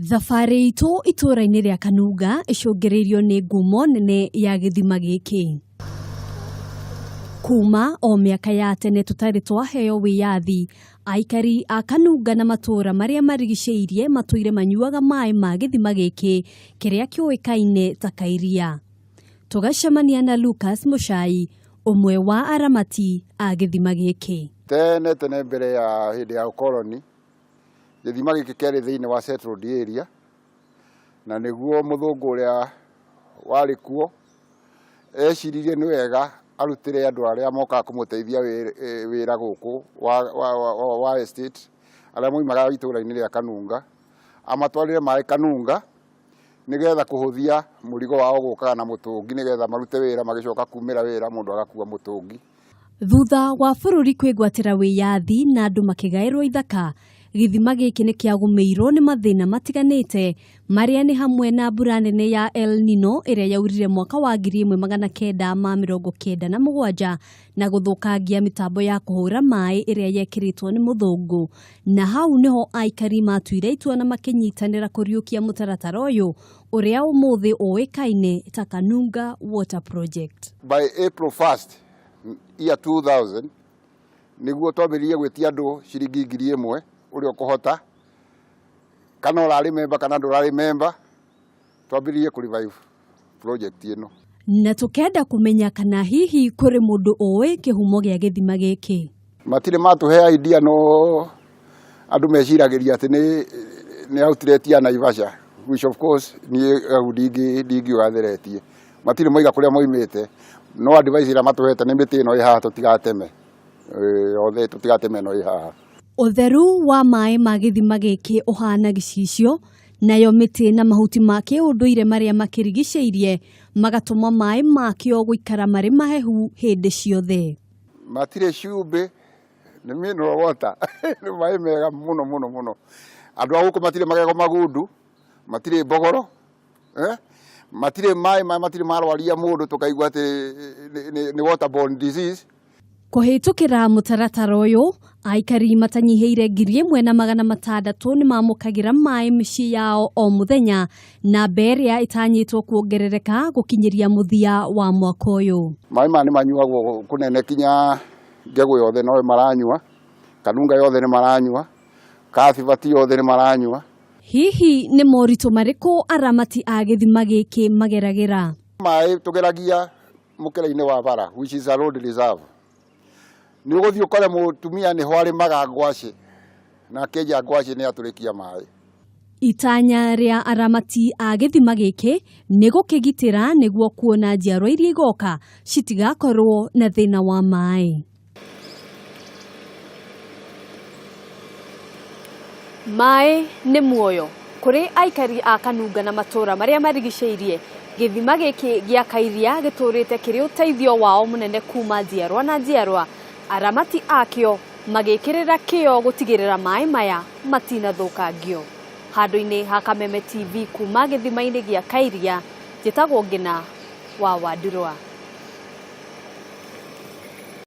Thabarĩ itũ itũũra-inĩ rĩa Kanunga ĩcũngĩrĩirio nĩ ngumo nene ya gĩthima gĩkĩ. Kuma o mĩaka ya tene tũtarĩ twaheo wĩyathi, aikari a Kanunga na matũũra marĩa marigicĩirie matũire manyuaga maĩ ma gĩthima gĩkĩ kĩrĩa kĩũĩkaine ta Kairia. Tũgacemania na Lucas Mũcai, ũmwe wa aramati a gĩthima gĩkĩ. Tene tene mbere ya hĩndĩ ya ũkoroni, gĩthima gĩkĩ kĩarĩ thĩinĩ wa settled area, na nĩguo mũthũngũ ũrĩa warĩ kuo eciririe nĩ wega arutĩre andũ arĩa mokaga kũmũteithia wĩra gũkũ wa estate, arĩa maumaga itũra-inĩ rĩa Kanunga, amatwarĩre maĩ Kanunga, nĩgetha kũhũthia mũrigo wao gũkaga na mũtũngi, nĩgetha marute wĩra magĩcoka kumĩra wĩra mũndũ agakua mũtũngi. Thutha wa bũrũri kwĩgwatĩra wĩyathi na andũ makĩgaĩrwo ithaka, gĩthima gĩkĩ nĩ kĩagũmĩirwo nĩ mathĩna matiganĩte marĩa nĩ hamwe na mbura nene ya El Nino ĩrĩa yaurire mwaka wa 1997 na gũthũkangia mĩtambo ya kũhũra maĩ ĩrĩa yekĩrĩtwo nĩ mũthũngũ. Na hau nĩho aikari matuire itua na makĩnyitanĩra kũriũkia mũtaratara ũyũ ũrĩa ũmũthĩ ũĩkaine ta Kanunga Water Project. By April 1st year 2000 nĩguo twambĩrĩirie gwĩtia andũ ciringi 1000 ũrĩa ũkũhota, kana ũrarĩ memba kana ndũrarĩ memba, twambĩrĩirie kũ revive project ĩno. Na tũkenda kũmenya kana hihi kũrĩ mũndũ ũĩ kĩhumo gĩa gĩthima gĩkĩ. Matirĩ matũhe idea, no andũ meciragĩria atĩ nĩ outlet ya Naivasha, which of course niĩ hau ndingiuga theretie. Matirĩ moiga kũrĩa moimĩte, no advice ĩrĩa matũhete nĩ mĩtĩ ĩno ĩ haha tũtigateme, yothe tũtigateme ĩno ĩ haha. Ũtheru wa maĩ ma gĩthima gĩkĩ ũhana gĩcicio, nayo mĩtĩ na mahuti ma kĩũndũire marĩa makĩrigicĩirie magatũma maĩ makĩo gũikara marĩ mahehu hĩndĩ ciothe. Matirĩ cumbĩ, nĩ mineral water, nĩ maĩ mega mũno mũno mũno. Andũ a gũkũ matirĩ magego magundu, matirĩ mbogoro, matirĩ maĩ maya matirĩ marwaria mũndũ tũkaigua atĩ nĩ waterborne disease. Kũhĩtũkĩra mũtaratara ũyũ, aikari matanyihĩire 1,600 nĩ mamũkagĩra maĩ mĩciĩ yao o mũthenya, na mbe ĩrĩa ĩtanyĩtwo kuongerereka gũkinyĩria mũthia wa mwaka ũyũ. Maĩ maya nĩ manyuagwo kũnene kinya Ngegũ yothe no maranyua, Kanunga yothe nĩ maranyua, Kathibati yothe nĩ maranyua. Hihi nĩ moritũ marĩkũ aramati a gĩthima gĩkĩ mageragĩra? Maĩ tũgeragia mũkĩra-inĩ wa bara, which is a road reserve. Nĩ ũgũthiĩ ũkore mũtumia nĩho arĩmaga ngwacĩ, na akĩenja ngwacĩ nĩ atũrĩkia maĩ. Itanya rĩa aramati a gĩthima gĩkĩ nĩ gũkĩgitĩra nĩguo kuona njiarwa iria igoka citigakorwo na thĩna wa maĩ. Maĩ nĩ muoyo kũrĩ aikari a Kanunga na matũũra marĩa marigicĩirie. Gĩthima gĩkĩ gĩa Kairia gĩtũũrĩte kĩrĩ ũteithio wao mũnene kuma njiarwa na njiarwa. Aramati akĩo magĩkĩrĩra kĩo gũtigĩrĩra maĩ maya matinathũkangio. Handũ-inĩ ha Kameme TV kuma gĩthima-inĩ gĩa Kairia, njĩtagwo Ngĩna wa Wandirũa.